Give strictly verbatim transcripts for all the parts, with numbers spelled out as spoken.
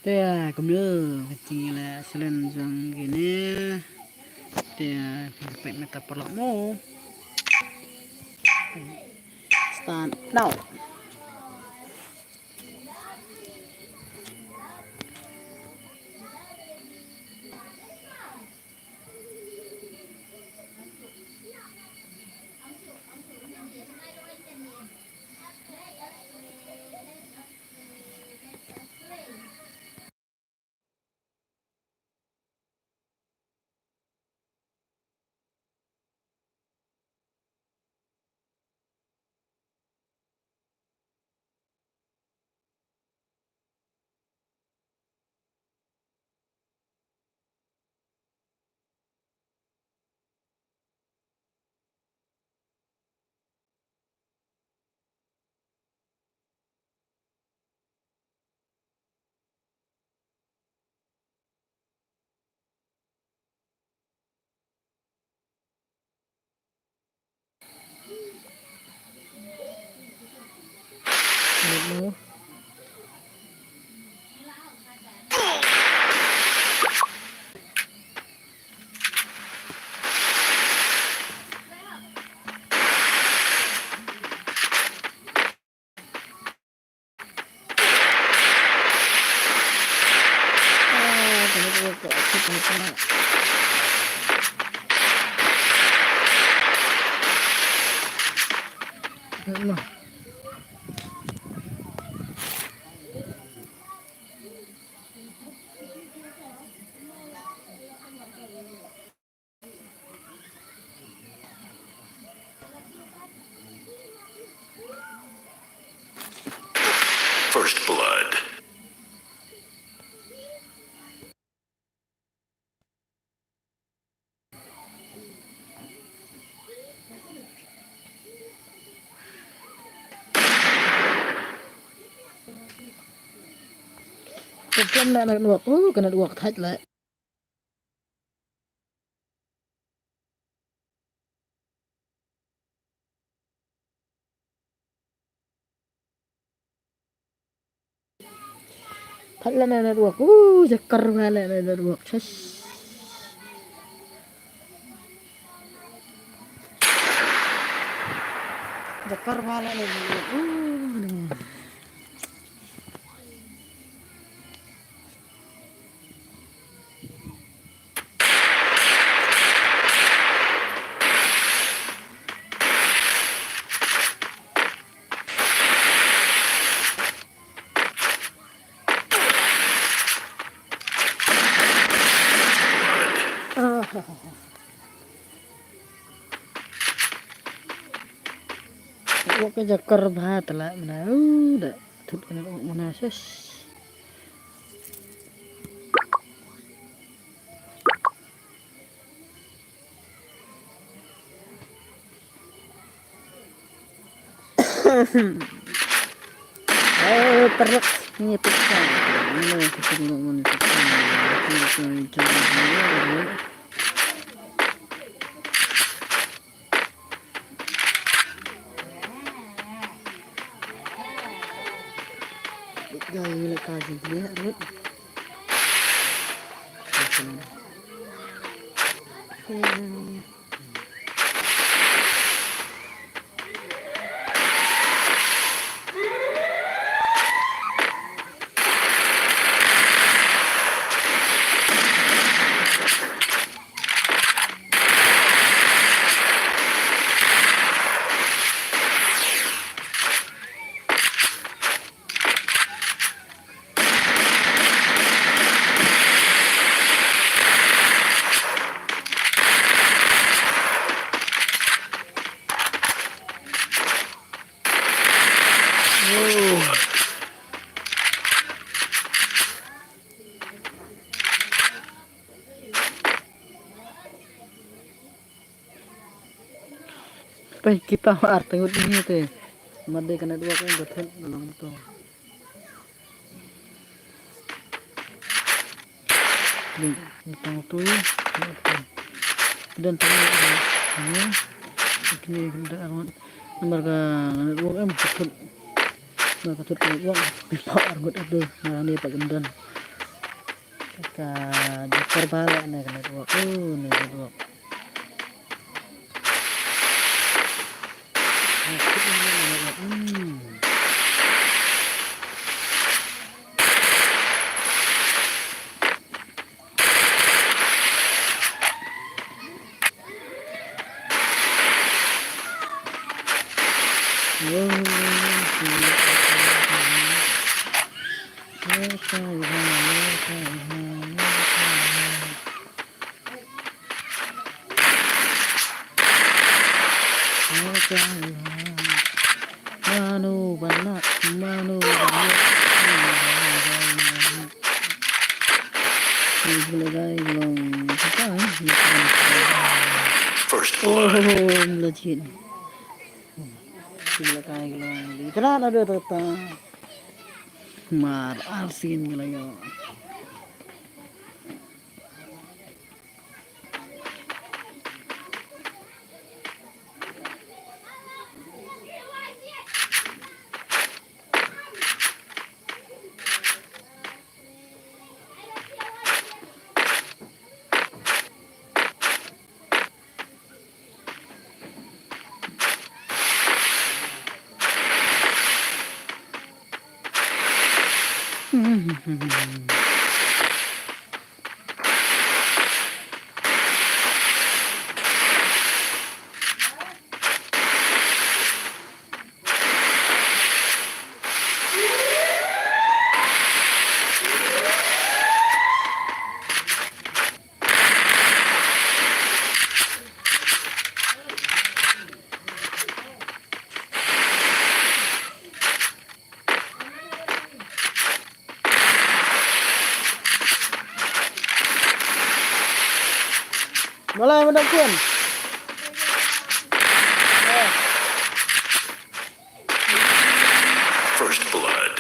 Te kumno ka jingïaleh challenge jong kine. Te peit mynta paralok mo. Start now. First blood. Ka kem na network. Uh, ka network thait la. Phat la na network. Uh, jakar bha la na network. Shush. Jakar bha la na network. Uh, ni. Ah. Wak ka jakar bha tala mena. Uh, da thut kena wak mena ses. Eh, terus ni pecah. Ni kita tengok mana pecah. Kita tengok mana pecah. Gai ngi la ka jin ne rut. Pei kita ar tengut ni te. Made ka network ka thut na long to. Ni, ni tang tu. Dan tang ni. Ni, ni dan ar ngut. Namar ka network em ka thut. Namar ka thut ka network. Pi pa ar ngut adu. Namar ni pa gendan. Ka doktor bala na ka network. Oh, na ka network. Hmm. Mano bana, mano bana. First blood. Oh, legit. Sila kai gelo. Tara na do tata. Mar arsin gelo yo. Malai, madam Kun. First blood.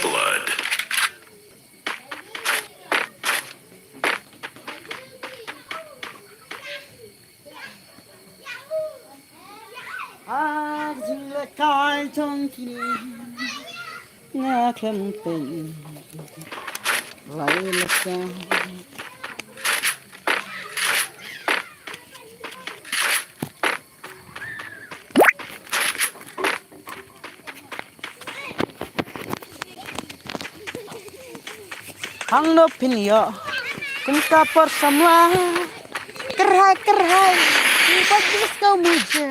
Blood. Ar jing le kai jong kine nga khlem pyn lai le sa. Hangno phin ïoh kum ka por samla. Kyrhai kyrhai, bad bis ka muja.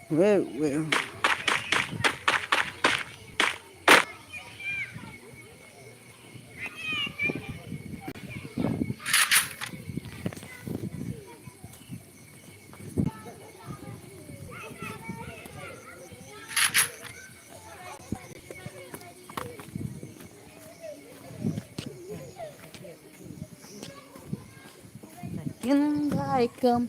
Wait, wait. Kin dai kam.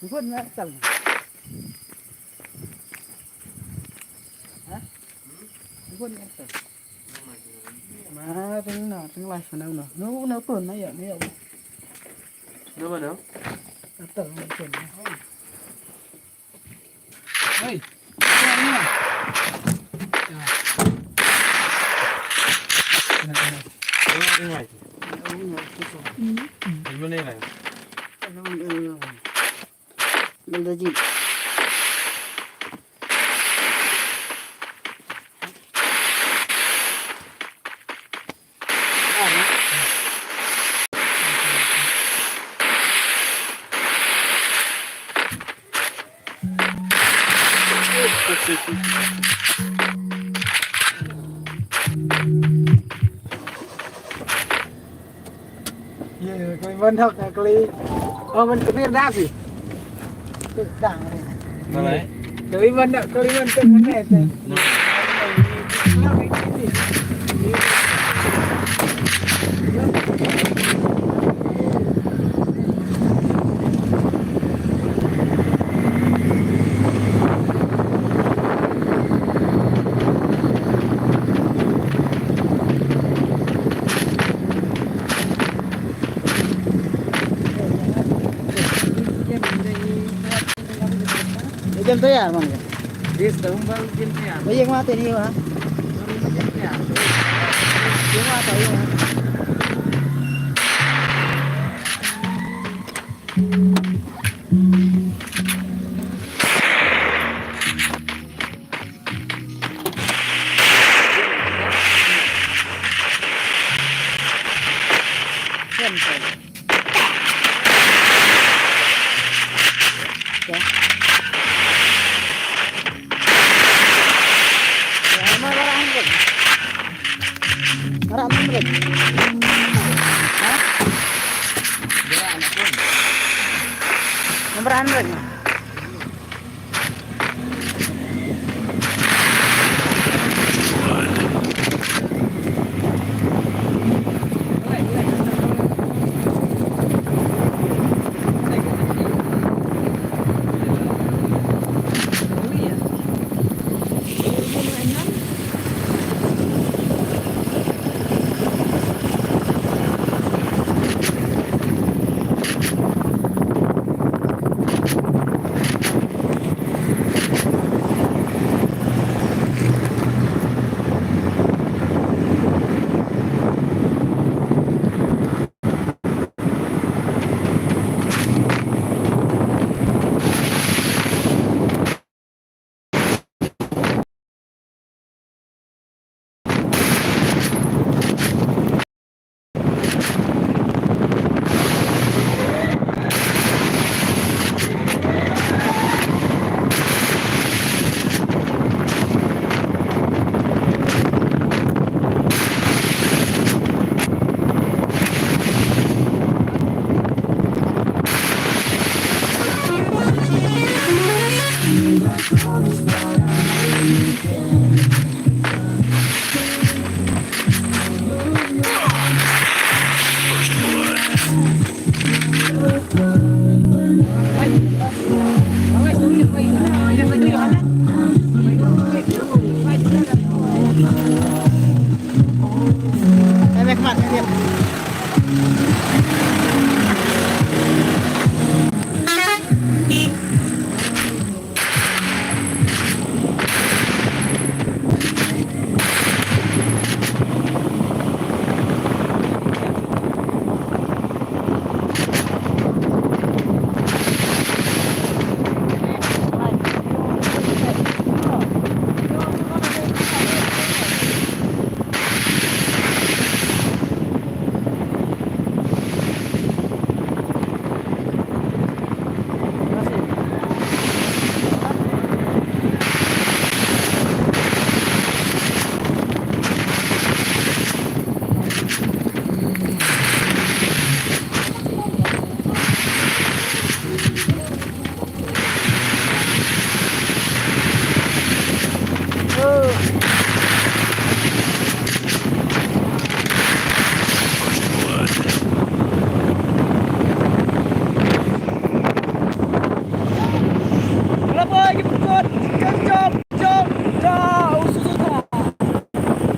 Ngun na tal. Ha? Ngun na tal. Ma ting na ting lai sana na. No na pun na ya na ya. Na mana? Atal na pun. Hey. Ye, kali ban hok na kali. Oh, man kebir dah sih. Dang. Mana? Kali ban dah, kali ban tak mana tu. Jam tayar mang. Dis tahun baru jam tayar. Baik mati ni wah. Baru jam tayar. Cuma tak ya. Number hundred.